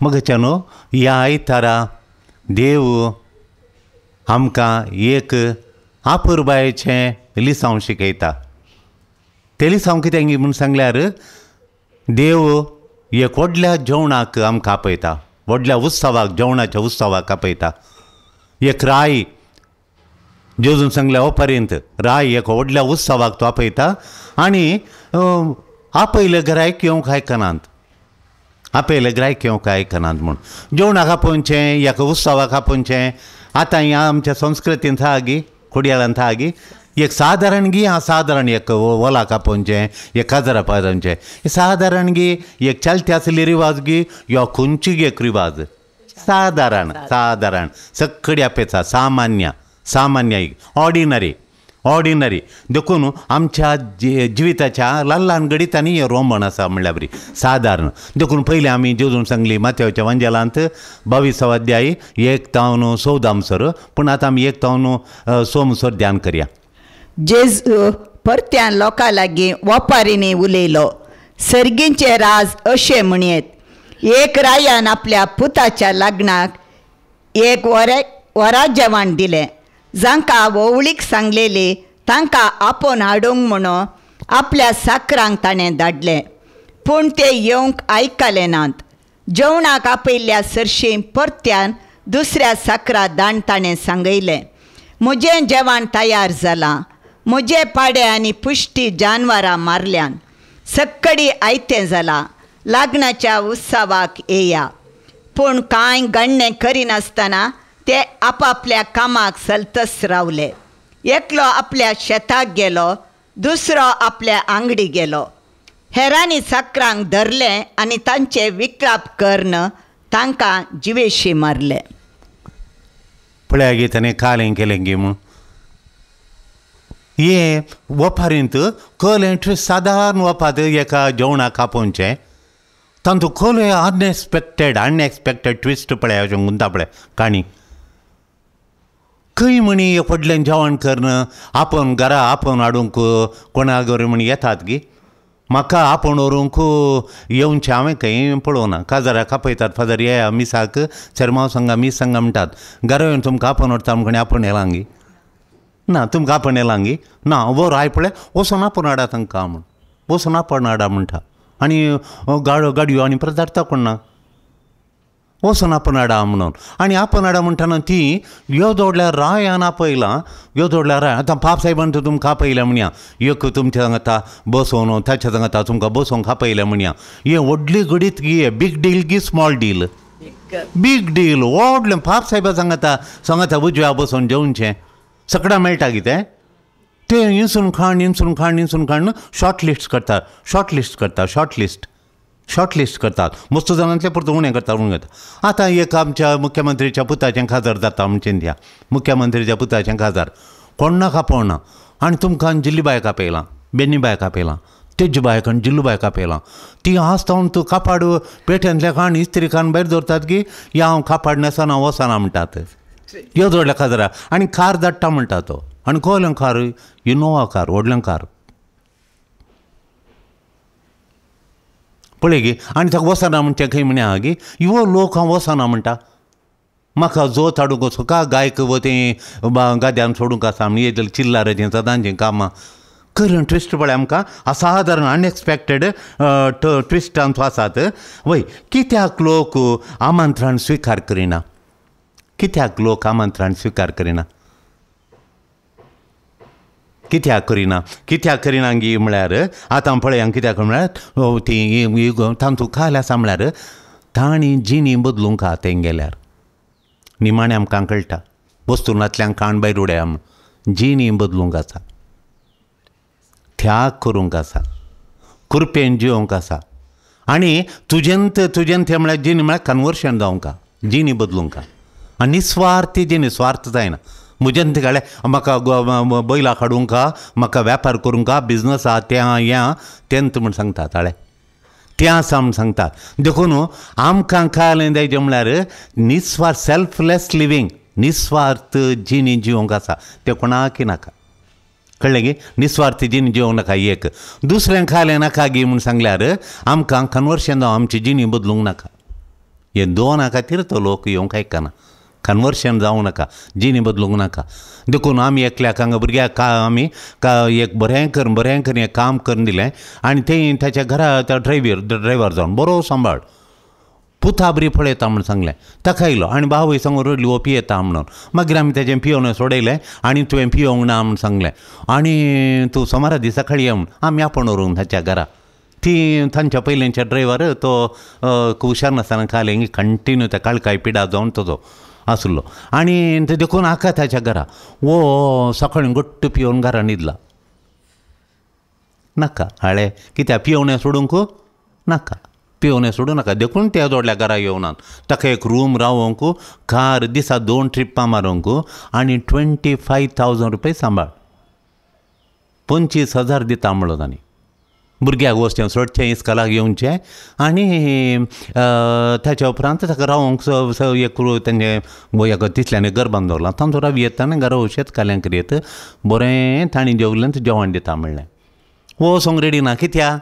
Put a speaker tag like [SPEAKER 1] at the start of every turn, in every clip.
[SPEAKER 1] मगच्या न्हू ह्या आयतारा देव आमकां एक आपुरबायेचें लिसांव शिकयता. तें लिसांव कितें म्हूण सांगल्यार देव एक व्हडल्या जेवणाक आमकां आपयता, व्हडल्या उत्सवाक, जेवणाच्या उत्सवाक आपयता. एक राय जेजून सांगल्या ओपरींत राय एक व्हडल्या उत्सवाक तो आपयता आनी आपयले गिरायक येवंक आयकनात, आपयले गिरायक येवंक आयकनात म्हूण जेवणाक आपोवचें, एका उत्सवाक आपोवचें. आतां ह्या आमच्या संस्कृतींत आगी खोडयाळांत आगी एक सादारण गी सादारण एक ओलाक आपोवचें, एक काजरा पावचें, सादारण गी एक चलते आसली रिवाज गी यो खंयची एक रिवाज सादारण सादारण सगळी आपेचा सामान्य सामान्य एक ऑर्डिनरी ऑर्डिनरी. देखून आमच्या जिविताच्या ल्हान ल्हान घडितांनी हें रोमण आसा म्हणल्यार बरी सादारण. देखून पयलीं आमी जेजून सांगली माथ्याच्या वंजेलांत 22 अध्याय 1 तावन 14 सर, पूण आतां आमी 1 तावन 6 सर ध्यान करया.
[SPEAKER 2] जेजू परत्यान लोकां लागीं वपारींनी उलयलो, सर्गींचें राज अशें म्हणयेत, एक रायान आपल्या पुताच्या लग्नाक एक वरा जेवण दिलें. जांकां वोवळीक सांगलेली तांकां आपोवन हाडूंक म्हणून आपल्या साकरांक ताणें धाडलें, पूण ते येवंक आयकले नात. जेवणाक आपयल्ल्या सरशीं परत्यान दुसऱ्या साकरा दाण ताणें सांगयलें, म्हजें जेवण तयार जालां, म्हजे पाडे आनी पुश्टी जानवरां मारल्यान, सक्कडी आयतें जालां, लग्नाच्या उत्सवाक येया. पूण कांय गणणें करिनासतना ते आपापल्या कामाक सलतस रावले. एकलो आपल्या शेताक गेलो, दुसरो आपल्या आंगडी गेलो. हेरांनी साकरांक धरलें आनी तांचे विकळाप करून तांकां जिवेशी मारले.
[SPEAKER 1] पळया गे ताणें कालें केलें गे म्हूण हे वपारींत कलें सादारण वपात एका जेवणाक आपोवचें, तांतूं कले अनएक्सपेक्टेड अनएक्सपेक्टेड ट्विस्ट पळया अशें गुंता पळय काणी. खंय म्हणी व्हडलें जेवण करून आपोवन घरा आपोवन हाडूंक कोणाक म्हण येतात गी, म्हाका आपोवन व्हरूंक येवचें हांवें खंय पळोवना. काजाराक आपयतात, फादर येया मिसाक, सेरमांव सांगा मीस सांगा म्हणटात, घरा येवन तुमकां आपोवन व्हरता म्हण आपोवन येलां गी ना, तुमकां आपोवन येलां गी ना, व्हर I पळय वचोन आपोवन हाडा तांकां म्हूण, वचोन आपोवन हाडा म्हणटा. आनी गाडयो आनी परत कोण ना, वचोन आपोवन हाडा म्हणून. आनी आपोवन हाडा म्हणटना ती यो जोडल्यार रायान आपयलां, यो जोडल्यार राय. आतां पाप साहेबान तर तुमकां आपयलें म्हणया, एक तुमच्या सांगता बसोवन ताच्या सांगता तुमकां बसोवंक आपयलें म्हणया. हें व्हडली घडीत गी, बीग डील गी स्मॉल डील, बीग डील व्हडलें. पाप साहेबा सांगता सांगता उजव्या बसोवन जेवचें, सगळ्यां मेळटा कितें तें इन्सून खाण इन्सून खाण इन्सून खाण शॉर्ट लिस्ट करतात, शॉर्ट लिस्ट करतात, शॉर्ट लिस्ट शॉर्ट लिस्ट करतात. मस्त जाणांतले परत उणें करता उणें करता. आतां एक आमच्या मुख्यमंत्रीच्या पुताचें खाजार जाता म्हणचें त्या मुख्यमंत्रीच्या पुताचें खाजार कोण्णाक आपोवना आनी तुमकां जिल्लीबायक आपयलां, बेन्नीबायक आपयलां, तेजबायक आनी जिल्लूबायक आपयलां. ती आसता तूं कापाड पेट्यांतल्या खाण इस्त्री खाण भायर दवरतात की या हांव कापाड न्हेसना वचना म्हणटात. यो जोडल्या खाजरा आनी कार धाडटा म्हणटा तो. आनी कहलें कार, इनोवा कार, व्हडलें कार पळय गी. आनी ताका वचना म्हणचें खंय म्हण्या गी यो लोक हांव वचना म्हणटा, म्हाका जोत हाडूंक वचूंक गायक तें गाद्यान सोडूंक आसा म्हण येतलें चिल्लाराचें सदांचें कामां. करंट ट्विस्ट पळय आमकां असाधारण अनएक्सपेक्टेड ट्विस्ट आमचो आसात. वय कित्याक लोक आमंत्रण स्विकार करिना, कित्याक लोक आमंत्रण स्विकार करिना, कित्याक करिना, कित्याक करिना गी म्हळ्यार आतां पळया कित्याक म्हळ्यार ती तांतूं खाल आसा म्हळ्यार तांणी जिणी बदलूंक आहा तें गेल्यार निमाणें आमकां कळटा वस्तूंतल्यान काण भायर उडया म्हूण. जिणी बदलूंक आसा, त्याग करूंक आसा, कृपेन जिवंक आसा. आनी तुजेंत तुजेंत तें म्हळ्यार जिणी म्हळ्यार कन्वर्शन जावंक आहा, जिणी बदलूंक आहा. आनी निस्वार्थी जिणी, स्वार्थ जायना. म्हजेन तें काडलें म्हाका बैलां हाडूंक आहा, म्हाका वेपार करूंक आहा, बिजनस आहा, तें आहा हें आहा तेंत म्हूण सांगता ताळें तें आसा म्हूण सांगता. देखून आमकां कळ्ळें जायचें म्हळ्यार निस्वार्थ सेल्फलेस लिवींग, निस्वार्थ जिणी जिवंक आसा तें कोणाकय नाका. कळ्ळें गी? निस्वार्थी जिणी जिवंक नाका एक. दुसरें खालें नाका गी म्हूण सांगल्यार आमकां कन्वर्शन जावं, आमची जिणी बदलूंक नाका. हे दोना खातीर तो लोक येवंक आयकना. कन्वर्शन जावं नाका, जिणी बदलूंक नाका. देखून आमी एकल्याक हांगा भुरग्याक आमी एक बरें करून बरें करून एक काम करून दिलें आनी तें ताच्या घरा त्या ड्रायव्हर जावन बरो सांबाळ पुता बरी पळयता म्हूण सांगलें. ताका येयलो आनी बावय सांगून रडली हो पियेता म्हणून. मागीर आमी तेजें पियोवन सोडयलें आनी तुवें पियोंक ना म्हूण सांगलें आनी तूं सोमारा दी सकाळीं यो म्हूण आमी आपोवन व्हरूंक ताच्या घरा. ती तांच्या पयलींच्या ड्रायव्हर तो हुशार नासतना खालें कंटिन्यू त्या काळकाय पिडा जावन तो आसलो आनी ते देखून हाका ताच्या घरा वो सकाळीं घट्ट पियोवन घरा न्हिदला. नाका हाळे कित्याक पियोवणें सोडूंक नाका, पियोवणें सोडूं नाका. देखून ते जोडल्या घरा येवनात. ताका एक रूम रावोंक, कार दिसा 2 ट्रिपां मारूंक आनी 25,000 रुपया सांबाळ, 25,000 दिता म्हणलो तांणी. भुरग्याक वचचें सोडचें इस्कॉलाक येवचें आनी ताच्या उपरांत ताका रावोंक एक तेंचें तितल्यान घर बांद दवरलां तांचो राव येता आनी घरा वचेत काल्यांक येत बरें तांणी जेवलें जेवण दिता म्हणलें. वो वचोंक रेडी ना कित्या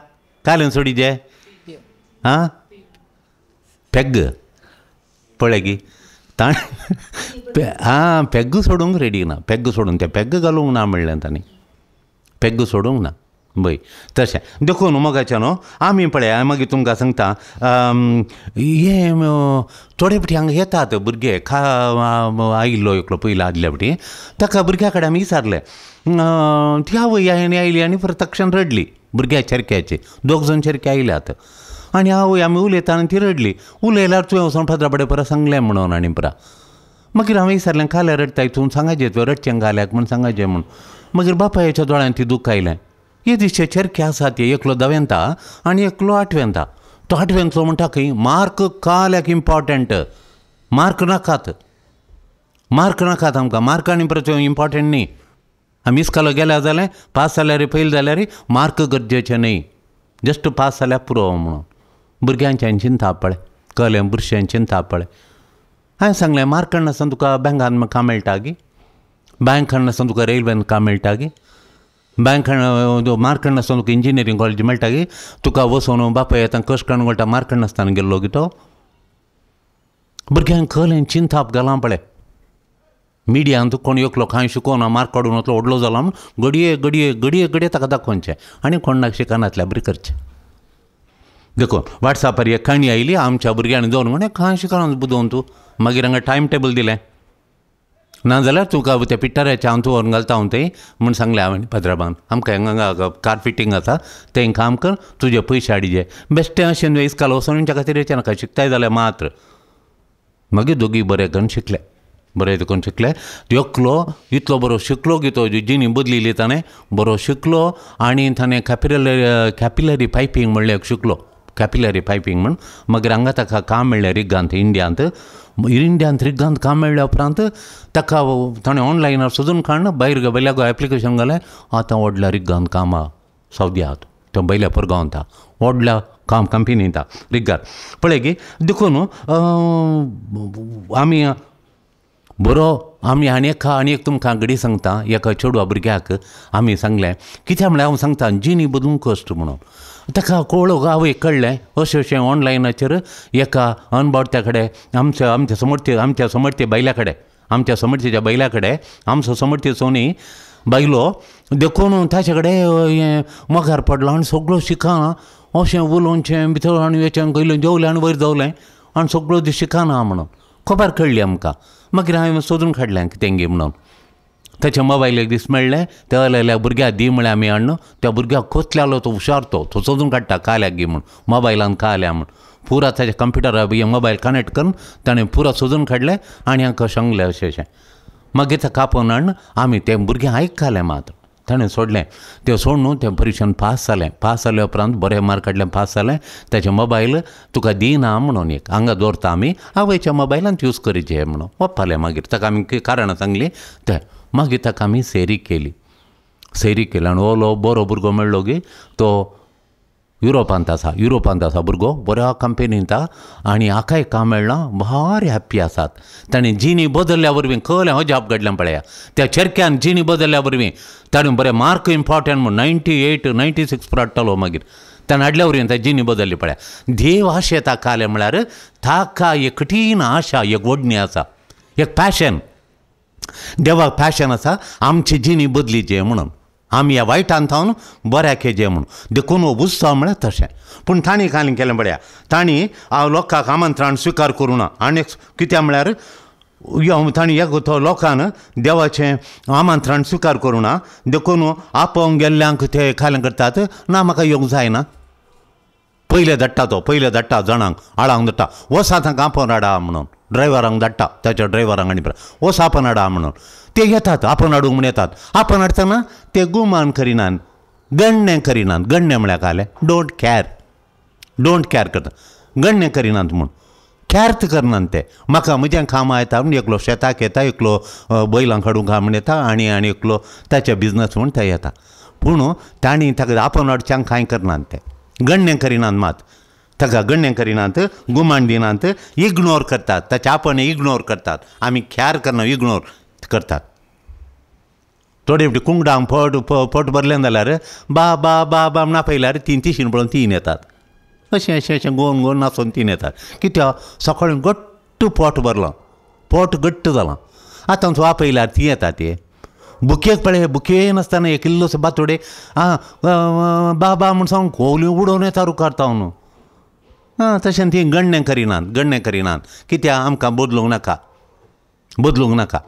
[SPEAKER 1] काल्यान सोडीजे आं पेग्ग पळय गी ताणें आं पेग्ग सोडूंक रेडी ना, पेग्ग सोडून तें पेग्ग घालूंक ना म्हणलें तांणी, पेग्ग सोडूंक ना. बय तशें देखून मोगाचें न्हू आमी पळय मागीर तुमकां सांगता हें थोडे फावटी हांगा येतात भुरगे खा आयिल्लो एकलो पयलो आदल्या फावटी ताका भुरग्या कडेन आमी विचारलें ती आवय आनी आयली आनी प्रत्यक्षान रडली भुरग्या चेरक्याची, दोग जाण चेरके आयल्यात आनी आवय आमी उलयता आनी ती रडली. उलयल्यार तुवें वचोन फादरा बडे परत सांगलें म्हणून आनी परा मागीर हांवें विचारलें काल्यार रडटाय तूं सांगाचें तुवें रडचें घाल्याक म्हूण सांगाचें म्हूण. मागीर बापायच्या दोळ्यान ती दुख्ख आयलें. हे दिसचे चेरके आसा ते एकलो धावेंता आनी एकलो आठवेंता. तो आठवेंतलो म्हणटा खंय मार्क काल्याक इम्पॉर्टंट, मार्क नाकात, मार्क नाकात आमकां, मार्क आनी परत इम्पॉर्टंट न्ही. आमी इस्कॉला गेल्यार जालें पास जाल्यार फेल जाल्यार मार्क गरजेचे न्ही, जस्ट पास जाल्यार पुरो म्हणून. भुरग्यांच्यान चिंता पळय, कळ्ळें भुरग्यांचें चिंता पळय. हांवें सांगलें मार्क नासतना तुका बँकान काम मेळटा गी, बँकान नासतना तुका रेल्वेन काम मेळटा गी, बँकान मार्क नासतना तुका इंजिनियरींग कॉलेज मेळटा गी, तुका वचून बापाय आतां कश्ट करून मेळटा मार्क नासतना गेल्लो गी तो. भुरग्यांक कळ्ळें चिंताप घालां पळय. मिडियांत कोण एकलो कांय शिकोना मार्क काडून वतलो व्हडलो जाला म्हूण घडये घडये घडये घडये ताका दाखोवचें आनी कोणाक शिकनातल्या बरी करचें. देखून वॉट्सॅपार एक काणी आयली आमच्या भुरग्यांनी दोन म्हणे कांय शिकना बुदोवन तूं. मागीर हांगा टायम टेबल दिलें ना जाल्यार तुका त्या पिट्टाराच्या हांव तूं व्हरून घालता हांव थंय म्हूण सांगलें हांवें पाद्राबान. आमकां हांगा कार फिटींग आसा तें काम कर तुजे पयशे हाडिजे बेश्टें अशें न्हय इस्काल वचून तेंच्या खातीर येचें नाका, शिकताय जाल्यार मात्र. मागीर दोगी बरें करून शिकले, बरें करून शिकले. एकलो इतलो बरो शिकलो की तो जिणी बदलिली ताणें, बरो शिकलो आनी ताणें कॅपिलरी पायपींग म्हणलें एक शिकलो, कॅपिलरी पायपींग म्हूण. मागीर हांगा ताका काम मेळ्ळें रिगांत, इंडियांत. इंडियांत रिगांत काम मेळ्ळ्या उपरांत ताका ताणें ऑनलायनार सोदून काडून भायर बैल्याक एप्लिकेशन घालें. आतां व्हडल्या रिगांत काम आहा सावदी आहा तो बैल्या परगांवांत व्हडल्या काम कंपनींत रिगार पळय गी. देखून आमी बरो आमी आनी एका आनी एक तुमकां घडी सांगता एका चेडवा भुरग्याक आमी सांगलें कित्याक म्हळ्यार हांव सांगता जिणी बदलूंक कश्ट म्हणून. ताका कळ्ळो आवय कळ्ळें अशें अशें ऑनलायनाचेर एका अनबावट्या कडेन आमच्या आमच्या समर्थी आमच्या समर्थी बायल्या कडेन आमच्या समर्थीच्या बैल्या कडेन आमचो समर्थी सोनी बायलो देखून ताचे कडेन हें मोगार पडलो आनी सगळो शिकना अशें उलोवचें भितर आनी वेचें गयलें जेवलें आनी वयर देंवलें आनी सगळो दीस शिकना म्हणून खबर कळ्ळी आमकां. मागीर हांवें सोदून काडलें तेंगे म्हणून ताच्या मोबायल एक दीस मेळ्ळें त्या जाल्यार भुरग्याक दी म्हळ्यार आमी हाडून त्या भुरग्याक खोसल्यालो तो हुशार तो तो सोदून काडटा काल्याक गी म्हूण मोबायलान काल्या म्हूण पुरा ताच्या कंप्युटरा मोबायल कनेक्ट करून ताणें पुरा सोदून काडलें आनी हांकां सांगलें अशें अशें. मागीर ताका आपोवन हाडून आमी तें भुरगें आयकलें मात ताणें सोडलें तें सोडून तें परिक्षण पास जालें. पास जाल्या उपरांत बरें मार्क काडलें पास जालें. ताचें मोबायल तुका दिना म्हणून एक हांगा दवरता आमी आवयच्या मोबायलांत यूज करीचे म्हणून वचपालें. मागीर ताका आमी कारणां सांगलीं तें मागीर ताका आमी सेरी केली, सेरी केली आनी ओलो बरो भुरगो मेळ्ळो गी तो युरोपांत आसा, युरोपांत आसा भुरगो बऱ्या कंपनींत आनी हाकाय काम मेळ्ळां भारी हॅप्पी आसात. ताणें जिणी बदलल्या वरवीं कळ्ळें हो जॉब घडलें पळया त्या चेरक्यान जिणी बदलल्या वरवीं ताणें बरें मार्क इम्पॉर्टंट म्हूण 98 96 पडटालो. मागीर ताणें हाडल्या वरवीं ताची जिणी बदल्ली पळया. देव आशेता कालें म्हळ्यार ताका एक कठीण आशा, एक ओडणी आसा, एक पॅशन. देवाक पॅशन आसा आमची जिणी बदली जे म्हणून, आमी ह्या वायटान थावन बऱ्याक जे म्हणून. देखून हो उत्सव म्हळ्यार तशें. पूण तांणी कालें केलें पळया, तांणी लोकांक आमंत्रण स्विकार करूं ना. आनी कित्याक म्हळ्यार तांणी एक तो लोकान देवाचें आमंत्रण स्विकार करूं ना, देखून आपोवंक गेल्ल्यांक ते खालें करतात ना म्हाका येवंक जायना. पयले धाडटा तो, पयले धाडटा जाणांक आळांक धाडटा, वसा तांकां आपोवन हाडा म्हणून, ड्रायव्हरांक धाडटा, ताच्या ड्रायव्हरांक आनी वसा आपोवन हाडा म्हणून. ते येतात आपोवन हाडूंक म्हूण येतात. आपोवन हाडटना ते गुमान करिनात, गण्णें करिनात. गण्णें म्हळ्यार कालें don't care, don't care करता, गण्णें करिनात म्हूण कॅर्त करनात ते. म्हाका म्हजें कामां येता म्हूण एकलो शेताक येता, एकलो बैलांक हाडूंक म्हूण येता, आनी आनी एकलो ताच्या बिजनस म्हूण ते येता. पूण तांणी ताका आपोवन हाडच्यांक कांय करनात ते, गण्णें करिनात. मात ताका गण्णें करिनात, गुमान दिनात, इग्नोर करतात. ताचे आपण इग्नोर करतात, आमी ख्यार करना, इग्नोर करतात. थोडे फावटी कुंगडांक पोट पोट भरलें जाल्यार बा बा बा बा म्हण आपयल्यार तीन तिशीन पळोवन तीन येतात. अशें अशें अशें गोवन गोवन नाचोन तीन येतात. कित्याक सकाळीं घट्ट पोट भरलां, पोट घट्ट जालां. आतां तूं आपयल्यार ती येता. ते बुकेक पळय, बुके नासतना एक इल्लोसो बातोडे आं बाबा म्हूण सांगून खोवली उडोवन येता रुखार तावन. आं तशें ती गण्णें करिनात, गण्णें करिनात. कित्याक आमकां बदलूंक नाका, बदलूंक नाका.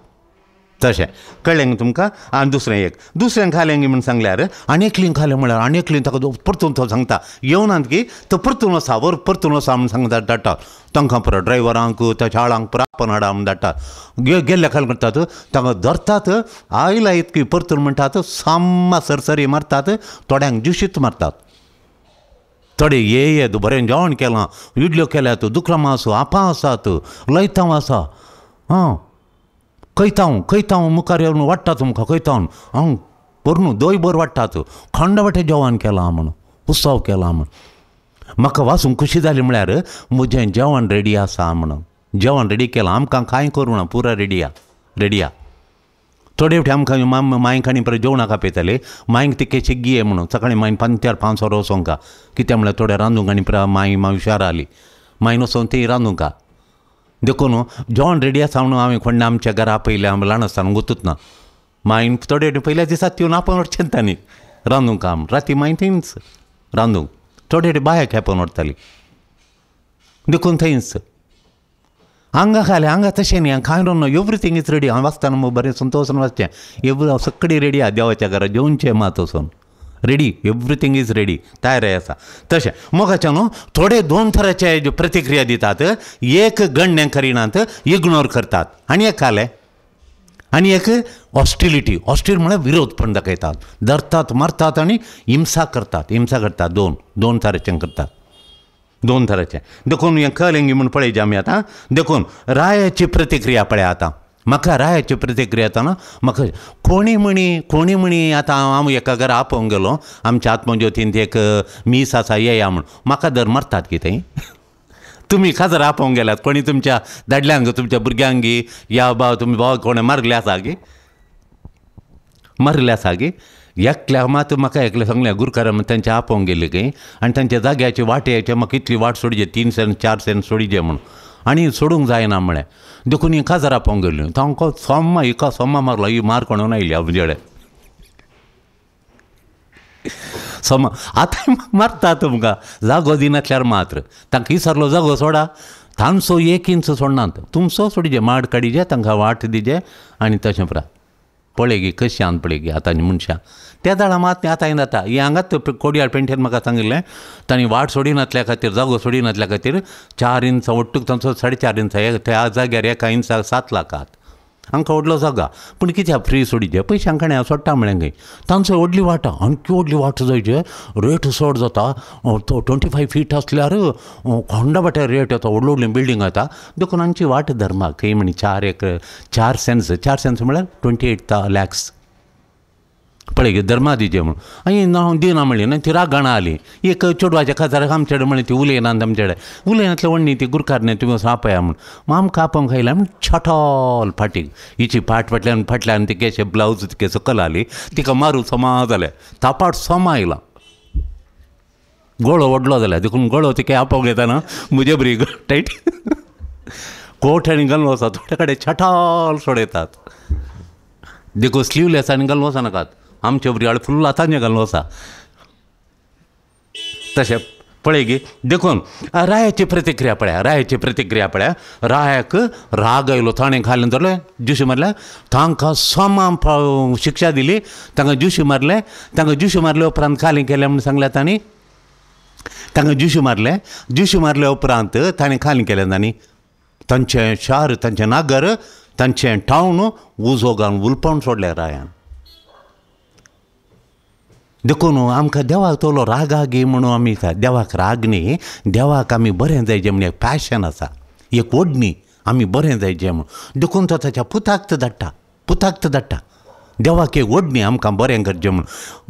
[SPEAKER 1] तशें कळ्ळें न्ही तुमकां. आनी दुसरें एक दुसरें खालें म्हूण सांगल्यार आनी एकलीं खालें म्हळ्यार आनी एकलीं ताका परतून तो सांगता येवनात की तो परतून वसा वर परतून वसा म्हूण सांगता धाडटा तांकां पुरो ड्रायव्हरांक ताच्या आळांक पुरो आपोवन हाडा म्हूण धाडटा. गेल्ले खाल करतात तांकां धरतात, आयला इतकी परतून म्हणटात, साम्मा सरसरी मारतात, थोड्यांक जुशीत मारतात. थोडे ये ये बरें जेवण केलां, इडल्यो केल्यात, दुकरां आसा, आपां आसात, लयतांव आसा, आं खंयता खंयता मुखार येवन वाडटा तुमकां, खंयता हांव भरून दोय भर वाडटात, खंड वाटे जेवण केलां म्हूण, उत्सव केला म्हूण. म्हाका वाचूंक खुशी जाली म्हळ्यार म्हजें जेवण रेडी आसा म्हणून, जेवण रेडी केलां, आमकां कांय करूं ना, पुरा रेडी आ रेडी आ. थोडे फावटी आमकां मांयक आनी परत जेवणाक आपयताले, मांयक तिके शिग्गी म्हणून सकाळीं मांयन 5 5 वरां वचोंका, कित्याक म्हळ्यार थोडे रांदूंक आनी परत मांय मां हुशार आली, मांयन वचोन ती रांदूंका. देखून जेवण रेडी आसा म्हणून हांवें कोण आमच्या घरा आपयलें, आमी ल्हान आसतना गुतूच ना. मांयन थोडे पयल्या दिसा येवन आपोवन व्हरचें तांणी रांदूंक, आम राती मांय थंयच रांदूंक, थोडे बायाक आपोवन व्हरताली, देखून थंयच. हांगा खालें, हांगा तशें न्ही, कांय ना, एवरीथींग is ready. हांवें वाचतना बरें संतोशान वाचचें, एवरी सगळी रेडी आहा, देवाच्या घरा जेवचें मात वचून रेडी, एवरीथींग is ready, तयार आसा. तशें मोगाचें न्हू थोडे दोन तराचे ज्यो प्रतिक्रिया दितात, एक गण्णें करिनात, इग्नोर करतात, आनी एक खालें आनी एक हॉस्टिलिटी, हॉस्टिल म्हळ्यार विरोधपण दाखयतात, धरतात, मारतात आनी हिंसा करतात, हिंसा करतात. दोन दोन तराचें करतात, दोन तराचें. देखून हें कळ्ळें म्हूण पळयचें आमी आतां. देखून रायाची प्रतिक्रिया पळय आतां. म्हाका रायाची प्रतिक्रिया येतना म्हाका कोणी म्हणी कोणी म्हणी आतां हांव एका घरा आपोवंक गेलो, आमच्या आत्मज्योतीन एक मीस आसा येया म्हूण, म्हाका दर मारतात कितें. तुमी खाजर आपोवंक गेल्यात कोणी तुमच्या दादल्यांक, तुमच्या भुरग्यांक या बाव तुमी भाव कोणें मारले आसा गी, मारले आसा गी. एकल्या मात म्हाका एकलें सांगलें गुरकारां तांच्या आपोवंक गेले खंय आनी तांच्या जाग्याची वाटेचे म्हाका इतली वाट सोडचे, 3 सेंट 4 सेंट सोडचे म्हूण, आनी सोडूंक जायना म्हळें. देखून ही काजार आपोवंक गेल्ली, तांकां सोम्मा एका सोम्मा मारलो, ही मार कोणून आयली आमचे कडेन सोमा. आतां मारता तुमकां जागो दिनासल्यार मात्र तांकां विसरलो जागो सोडा, तांचो 1 इंच सोडनात, तुमचो सोडचे, माड काडीजे, तांकां वाट दिजे आनी तशें परा पळय गी कशी आन पळय गी आतां मनशां त्या दाळा मात आतां जाता. ही हांगाच कोडयाळ पेंटेन म्हाका सांगिल्लें, तांणी वाट सोडिनातल्या खातीर, जागो सोडिनातल्या खातीर 4 इंचां ಒಟ್ಟುक तांचो 4.5 इंचां त्या जाग्यार 1 इंचाक 7 लाखात हांकां व्हडलो जागा. पूण कित्याक फ्री सोडिचे पयशे हांकां हांव सोडटा म्हळें खंय तांचो व्हडली वाट, आणखी व्हडली वाट जायचे रेट चड जाता, तो 25 फीट आसल्यार कोंडा वाट्यार रेट येता, व्हडली व्हडली बिल्डींग येता. देखून आमची वाट धर्माक खंय म्हणी 4 सेंट्स, 4 सेंट्स म्हळ्यार 28 लॅक्स पळय धर्मा दिजे म्हणून. आनी हांव दिना म्हणली न्ही, ती रागाणां आली. एक चेडवाच्या खाजाराक आमचे कडेन म्हणलें, ती उलयना आमचे कडेन उलयनातलें व्हडली ती गुरकार न्ही, तुमी वचून आपया म्हूण. मागीर आमकां आपोवंक आयल्या म्हण छटोल फाटीक हिची फाट फाटल्यान फाटल्यान तिके अशें ब्लावज तिके सकयल आली, तिका मारूं समा जालें, थापाट समा आयला. गळो व्हडलो जाल्यार देखून गळो तिके आपोवंक येताना म्हजे बरी टायट कोट आनी घालून वचा, थोडे कडेन छटाल सोडयतात. देखून स्लिवलेस आनी घालून वचनाकात, आमचे बरी हाड फुल्ल हातांचे घालून वचा. तशें पळय गी, देखून रायाची प्रतिक्रिया पळया, रायाची प्रतिक्रिया पळया. रायाक राग आयलो, ताणें घालून धरलें, ज्युशी मारलें, तांकां समान शिक्षा दिली, तांकां ज्युशी मारलें. तांकां ज्युशी मारले उपरांत खाली केलें म्हूण सांगलें तांणी, तांकां ज्युशी मारलें. ज्युशी मारले उपरांत ताणें खाली केलें तांणी तांचें शार, तांचें नागर, तांचें टावन उजो घालून उलपावन सोडलें रायान. देखून आमकां देवाक तोलो रागागी म्हणून आमी देवाक राग न्ही, देवाक आमी बरें जाय जें म्हण एक पॅशन आसा, एक ओडणी आमी बरें जाय जें म्हूण. देखून तो ताच्या पुताक तो धाडटा, पुताक तो धाडटा. देवाक एक ओडणी आमकां बरें करचें म्हणून,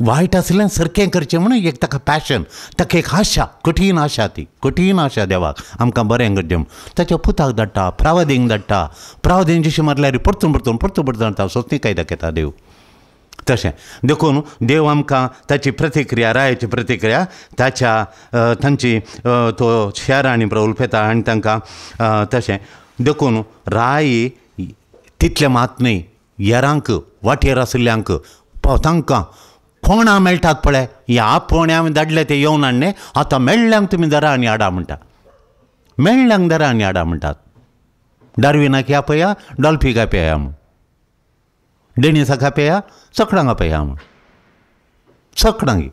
[SPEAKER 1] वायट आसलें सारकें करचें म्हणून एक ताका पॅशन, ताका एक आशा, कठीण आशा, ती कठीण आशा देवाक आमकां बरें करचें म्हणून. ताच्या पुताक धाडटा, प्रावदींक धाडटा. प्रावदींक जशें मारल्यार परतून परतून परतून परतून धाडटा, सोंसणीकाय दाखयता देव. तशें देखून देव आमकां ताची प्रतिक्रिया, रायाची प्रतिक्रिया ताच्या तांची तो शारांनी उलयता आनी तांकां तशें. देखून राय तितलें मात न्हय, येरांक वाटेर आशिल्ल्यांक तांकां कोणा मेळटात पळय, ह्या आपोवणे आमी धाडले ते येवन हाडणे, आतां मेळ्ळ्यांक तुमी दरा आनी हाडा म्हणटा, मेळ्ळ्यांक दरा आनी हाडा म्हणटात. डार्विनाक आपया, डॉल्फीक आपया म्हूण, डेनिसाक आपया, सकडांक आपया म्हूण, सकडांक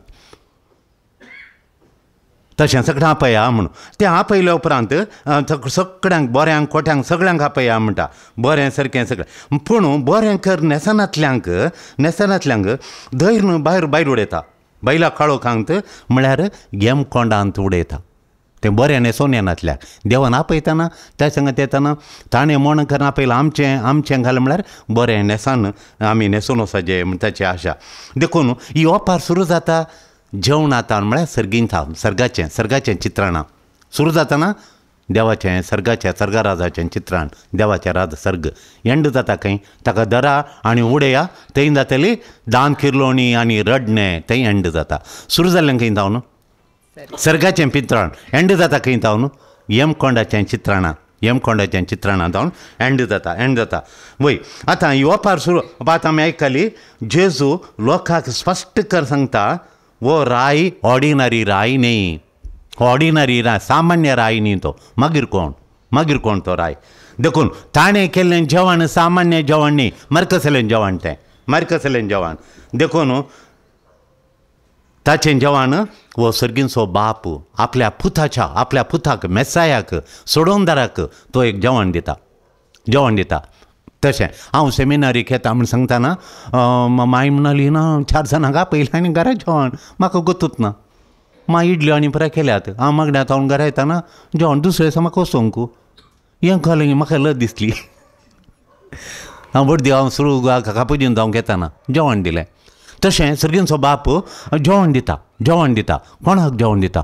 [SPEAKER 1] तशें सगळ्यांक आपया म्हणून. तें आपयल्या उपरांत सगळ्यांक बऱ्यांक खोट्यांक सगळ्यांक आपया म्हणटा, बरें सारकें सगळें. पूण बरें कर न्हेसनातल्यांक, न्हेसनातल्यांक धैर्य भायर भायर उडयता, बैला काळोखांत म्हळ्यार गेमकोंडांत उडयता. तें बरें न्हेसोन येनातल्याक देवान आपयतना त्या संगत येतना ताणें मोण करून आपयलां, आमचें आमचें घालें म्हळ्यार बरें न्हेसान आमी न्हेसून वचपाचें म्हण ताची आशा. देखून ही ओपार सुरू जाता जेवणांत म्हळ्यार सर्गींत, सर्गाचें सर्गाचें चित्राणां सुरू जातना देवाचें सर्गाचें सर्गराजाचें चित्राण, देवाचें राज सर्ग एंड जाता खंय ताका दरा आनी उडया थंय जातली दान किर्लोणी आनी रडणें थंय एंड जाता. सुरू जाल्लें खंय जावन सर्गाचें पित्राण एंड जाता खंय जावन यमकोंडाचें चित्राणां, यमकोंडाचें चित्राणां जावन एंड जाता, एंड जाता. वय आतां ही ओपार सुरू. आतां आमी आयकली जेजू लोकांक स्पश्ट कर सांगता, वो राय ऑर्डिनरी राय न्ही, ऑर्डिनरी राय सामान्य राय न्ही तो. मागीर कोण, मागीर कोण तो राय? देखून ताणें केल्लें जेवण सामान्य जेवण न्ही, मरकसलें जेवण तें, मरकसलें जेवण. देखून ताचें जेवण हो सर्गींचो बाप आपल्या पुताच्या, आपल्या पुताक मेसायाक सोडोवदाराक तो एक जेवण दिता, जेवण दिता. तशें हांव सेमिनारीक येता म्हूण सांगतना माई म्हणाली ना 4 जाणांक आपयलें आनी घरा जेवण, म्हाका गोतूच ना. मागीर इडल्यो आनी पुराय केल्यात, हांव मागण्यांत हांव घरा येताना जेवण दुसरे दिसा म्हाका वचोंक हें खालें, म्हाका लज दिसली. हांव बड्डी हांव सुरू कापुजीन जावंक येताना जेवण दिलें. तशें सर्गींचो बाप जेवण दिता, जेवण दिता. कोणाक जेवण दिता?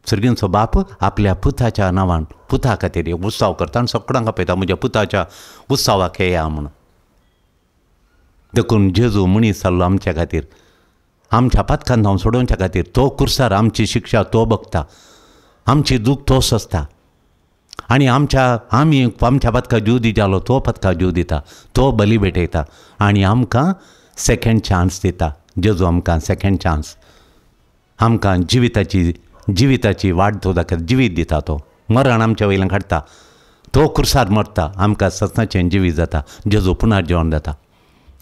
[SPEAKER 1] सर्गींचो बाप आपल्या पुताच्या नांवान पुता खातीर एक उत्सव करता आनी सगळ्यांक आपयता, म्हज्या पुताच्या उत्सवाक येया म्हणून. देखून जेजू मनीस जाल्लो आमच्या खातीर, आमच्या पातकान जावन सोडोवच्या खातीर. तो कुर्सार आमची शिक्षा तो बघता, आमची दूख तो सोंसता आनी आमच्या आमी आमच्या पातका जीव दितालो तो पातका जीव दिता, तो बली भेटयता आनी आमकां सेकेंड चान्स दिता. जेजू आमकां सेकेंड चान्स, आमकां जिविताची जिविताची वाट तो दाखयता, जिवीत दिता. तो मरण आमच्या वयल्यान काडटा, तो कुर्सार मरता, आमकां ससनाचें जिवीत जाता. जेजू पुनर्जिवन जाता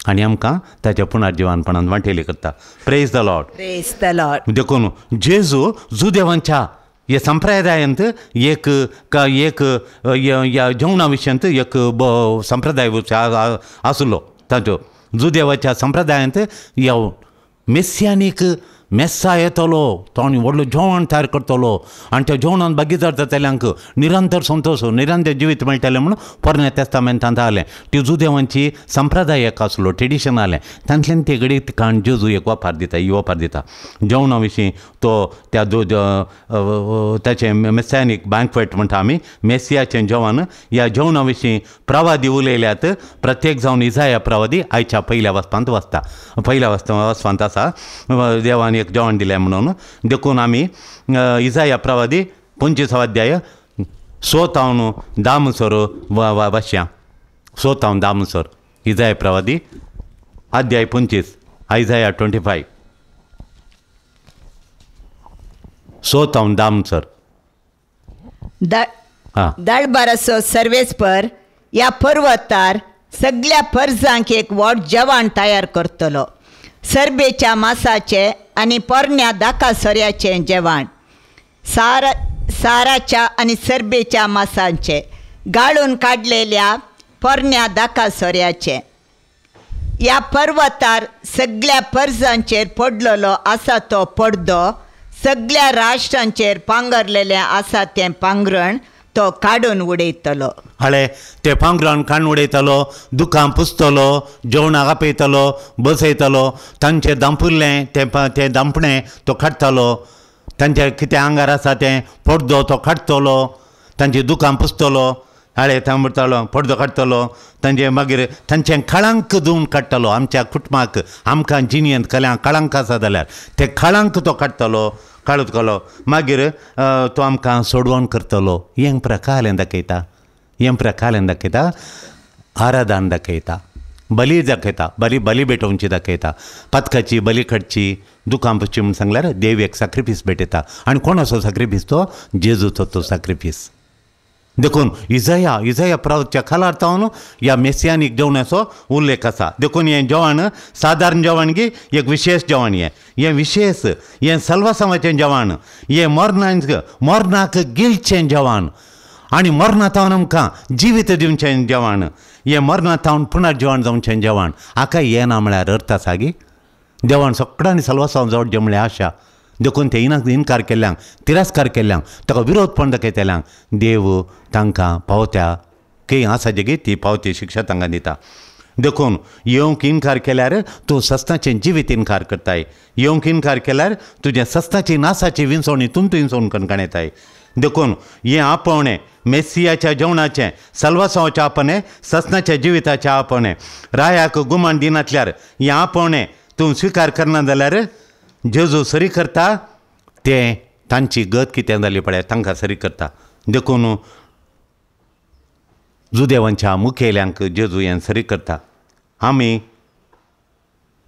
[SPEAKER 1] आनी आमकां ताच्या पुनर्जिवनपणान वांटेली करता. Praise the Lord,
[SPEAKER 2] praise the Lord.
[SPEAKER 1] देखून जेजू जुदेवांच्या हे संप्रदायांत एक एक ह्या जेवणा विशयांत एक संप्रदाय आसलो ताचो. जुदेवाच्या संप्रदायांत ह्या मेस्यानीक मेस्सा येतलो तो आनी व्हडलो जेवण तयार करतलो आनी त्या जेवणान भागीदार जातल्यांक निरंतर संतोश, निरंतर जिवीत मेळटलें म्हणून पोरण्या तेस्तामेंतांत आलें. ती जुदेवांची संप्रदाय एक आसलो, ट्रेडिशन आलें. तांतल्यान ते घडये काण जेजू एक वापर दिता, ही वापर दिता जेवणा विशीं. तो त्या ताचें मेस्यानीक बँकवेट म्हणटा आमी, मेसियाचें जेवण. ह्या जेवणा विशीं प्रवादी उलयल्यात प्रत्येक जावन इजाया प्रवादी आयच्या पयल्या वाचपांत वाचता, पयल्या वाचपांत आसा. देवान एक एक जेवण दिलें म्हणून. देखून आमी इजाया प्रवादी 25 अध्याय 6 तावन 10 म्हणसर वाचया. 6 तावन 10 म्हणसर इजाया प्रवादी अध्याय 25, आयजाया 25, 6 तावन 10 म्हणसर.
[SPEAKER 2] दळबाराचो सर्वेस्पर ह्या पर्वतार सगळ्या परजांक एक व्हड जेवण तयार करतलो, सरबेच्या मासाचें आनी पोरण्या दाका सोऱ्याचें जेवण, साराच्या आनी सरबेच्या मासांचें, गाळून काडलेल्या पोरण्या दाका सोऱ्याचें. ह्या पर्वतार सगळ्या परजांचेर पडलेलो आसा तो पडदो, सगळ्या राष्ट्रांचेर पांगरलेलें आसा तें पांगरण तो काडून उडयतलो.
[SPEAKER 1] हाळे ते पांगरण काडून उडयतलो, दुकां पुसतलो, जेवणाक आपयतलो, बसयतलो, तांचें दांपुल्लें तें दांपणें तो काडटलो, तांचे कितें आंगार आसा तें पडदो तो काडटलो, तांची दुकां पुसतलो, हाळे थंय म्हणटालो पडदो काडटलो, तांचे मागीर तांचें कळंक धुवन काडटलो. आमच्या कुटुंबाक आमकां जिणेंत कळंक आसा जाल्यार ते कळंक तो काडटलो, काडटलो, मागीर तो आमकां सोडवण करतलो. हें प्रकालें दाखयता, हें प्रकालें दाखयता, आराधन दाखयता, बली दाखयता, बली बली भेटोवची दाखयता, पथकाची बली काडची, दुकां पुसची म्हूण सांगल्यार देव एक साक्रिफीस भेटयता. आनी कोण असो साक्रिफीस तो? जेजूचो तो साक्रिफीस. देखून इजाया इजाया प्रवच्या खालार तावन ह्या मेसियानीक जेवणाचो उल्लेख आसा. देखून हें जेवण सादारण जेवण की एक विशेश जेवण, हें हें विशेश, हें सल्वासांवाचें जेवण, हें मरणाक गिळचें जेवण आनी मरणा तावन आमकां जिवीत दिवचें जेवण, हें मरणा तावन पुनर्जेवण जावचें जेवण. हाका येना म्हळ्यार अर्थ आसा गी देवान सगळ्यांनी सल्वासांव जावचें म्हळ्यार आशा. देखून ते इनकार केल्ल्यांक, तिरस्कार केल्ल्यांक, ताका विरोधपण दाखयतल्यांक देव तांकां पावत्या खंय आसा जेगी ती पावती शिक्षा तांकां दिता. देखून येवंक इनकार केल्यार तूं सस्नाचें जिवीत इनकार करताय, येवंक इनकार केल्यार तुजें सस्नाची नासाची विंचवणी तूं विंचवण कणकण येताय. देखून हें आपोवणें मेसियाच्या जेवणाचें, सल्वासांवाचें आपोवणें, सस्नाच्या जिविताचें आपोवणें, रायाक गुमान दिनातल्यार हें आपोवणें तूं स्विकार करना जाल्यार जेजू सरी करता तें तांची गत कितें जाली पळय तांकां सरी करता. देखून जुदेवांच्या मुखेल्यांक जेजू हें सरी करता. आमी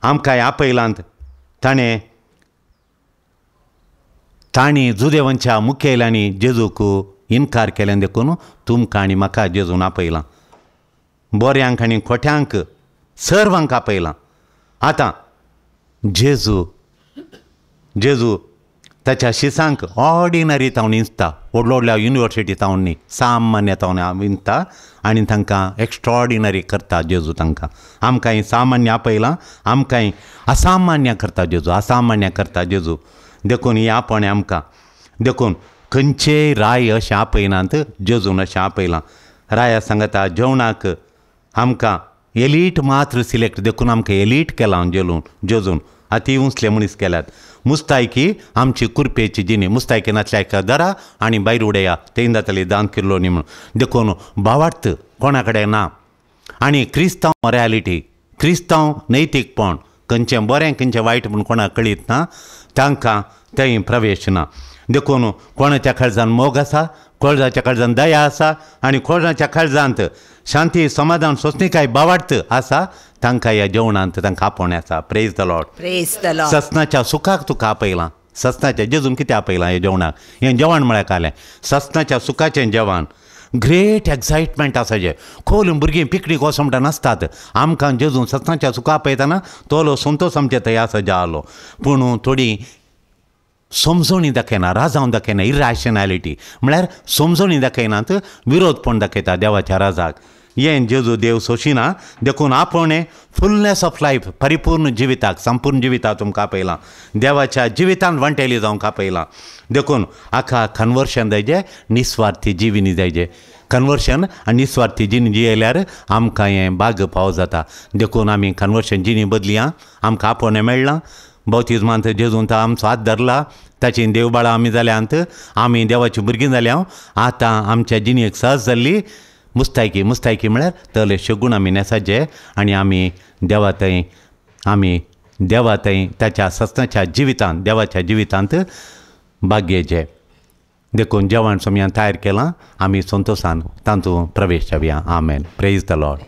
[SPEAKER 1] आमकां आपयलांत ताणें तांणी जुदेवांच्या मुखेल्यांनी जेजूक इनकार केल्यान देखून तुमकां आनी म्हाका जेजून आपयलां, बोऱ्यांक आनी खोट्यांक सर्वांक आपयलां. आतां जेजू जेजू ताच्या शिसांक ऑर्डिनरी तावन इंचता, व्हडल्या व्हडल्या युनिवर्सिटी तावन न्ही, सामान्य तावन इंचता आनी तांकां एक्स्ट्रॉर्डिनरी करता जेजू. तांकां आमकां सामान्य आपयलां, आमकां असामान्य करता जेजू, असामान्य करता जेजू. देखून हें आपोवणें आमकां, देखून खंयचेय राय अशें आपयनात, जेजून अशें आपयलां. राया सांगता जेवणाक आमकां एलीट मात्र सिलेक्ट, देखून आमकां एलीट केलां जेलून जेजून, आतां उंचले मनीस केल्यात. मुस्तायकी आमची कुरपेची जिणी, मुस्तायकी नासल्या एका दरा आनी भायर उडया तें जातली दांत किल्लो न्ही म्हणून. देखून भावार्थ कोणा कडेन ना आनी क्रिस्तांव मोरालिटी, क्रिस्तांव नैतीकपण, खंयचें बरें खंयचें वायट म्हूण कोणाक कळीत ना, तांकां थंय प्रवेश ना. देखून कोणाच्या काळजान मोग आसा, कोळजाच्या काळजान दया आसा आनी कोणाच्या काळजांत शांती समाधान सोंसणीकाय भावार्थ आसा, तांकां ह्या जेवणांत तांकां आपोवणें आसा. Praise the Lord.
[SPEAKER 2] Praise the Lord.
[SPEAKER 1] सस्नाच्या सुखाक तुका आपयलां, सस्नाच्या जेजून कितें आपयलां हें जेवणाक, हें जेवण म्हळ्यार कालें सस्नाच्या सुखाचें जेवण. ग्रेट एक्सायटमेंट आसा जें खोल भुरगीं पिकनीक वचो म्हणटा नासतात, आमकां जेजून सस्नाच्या सुखा आपयतना तोलो संतोश आमचे थंय आसा जालो. पूण थोडी समजवणी दाखयना, राजांव दाखयना, इरॅशनॅलिटी म्हळ्यार समजवणी दाखयनात, विरोधपण दाखयता देवाच्या राजाक. हें जेजू देव सोंशिना. देखून आपोवणें फुलनेस ऑफ लायफ, परिपूर्ण जिविताक, संपूर्ण जिविताक तुमकां आपयलां, देवाच्या जिवितान वांटेली जावंक आपयलां. देखून हाका कन्वर्शन जायजे, निस्वार्थी जिविनी जायजे. कन्वर्शन आनी निस्वार्थी जिणी जियेल्यार आमकां हें भाग फावो जाता. देखून आमी कन्वर्शन जिणी बदलया, आमकां आपोवणें मेळ्ळां, बाप्तिज्मांत जेजून तो आमचो हात धरला, ताची देवबाळां आमी जाल्यांत, आमी देवाची भुरगीं जाल्या. आतां आमच्या जिणेक सहज जाल्ली मुस्तायकी, मुस्तायकी म्हळ्यार तले शगूण आमी न्हेसाचे आनी आमी देवा थंय आमी देवा थंय ताच्या सस्नाच्या जिवितांत देवाच्या जिवितांत भाग्येचे. देखून जेवण सोमयान तयार केलां, आमी संतोशान तातूंत प्रवेश जावया. आमेन. Praise the Lord.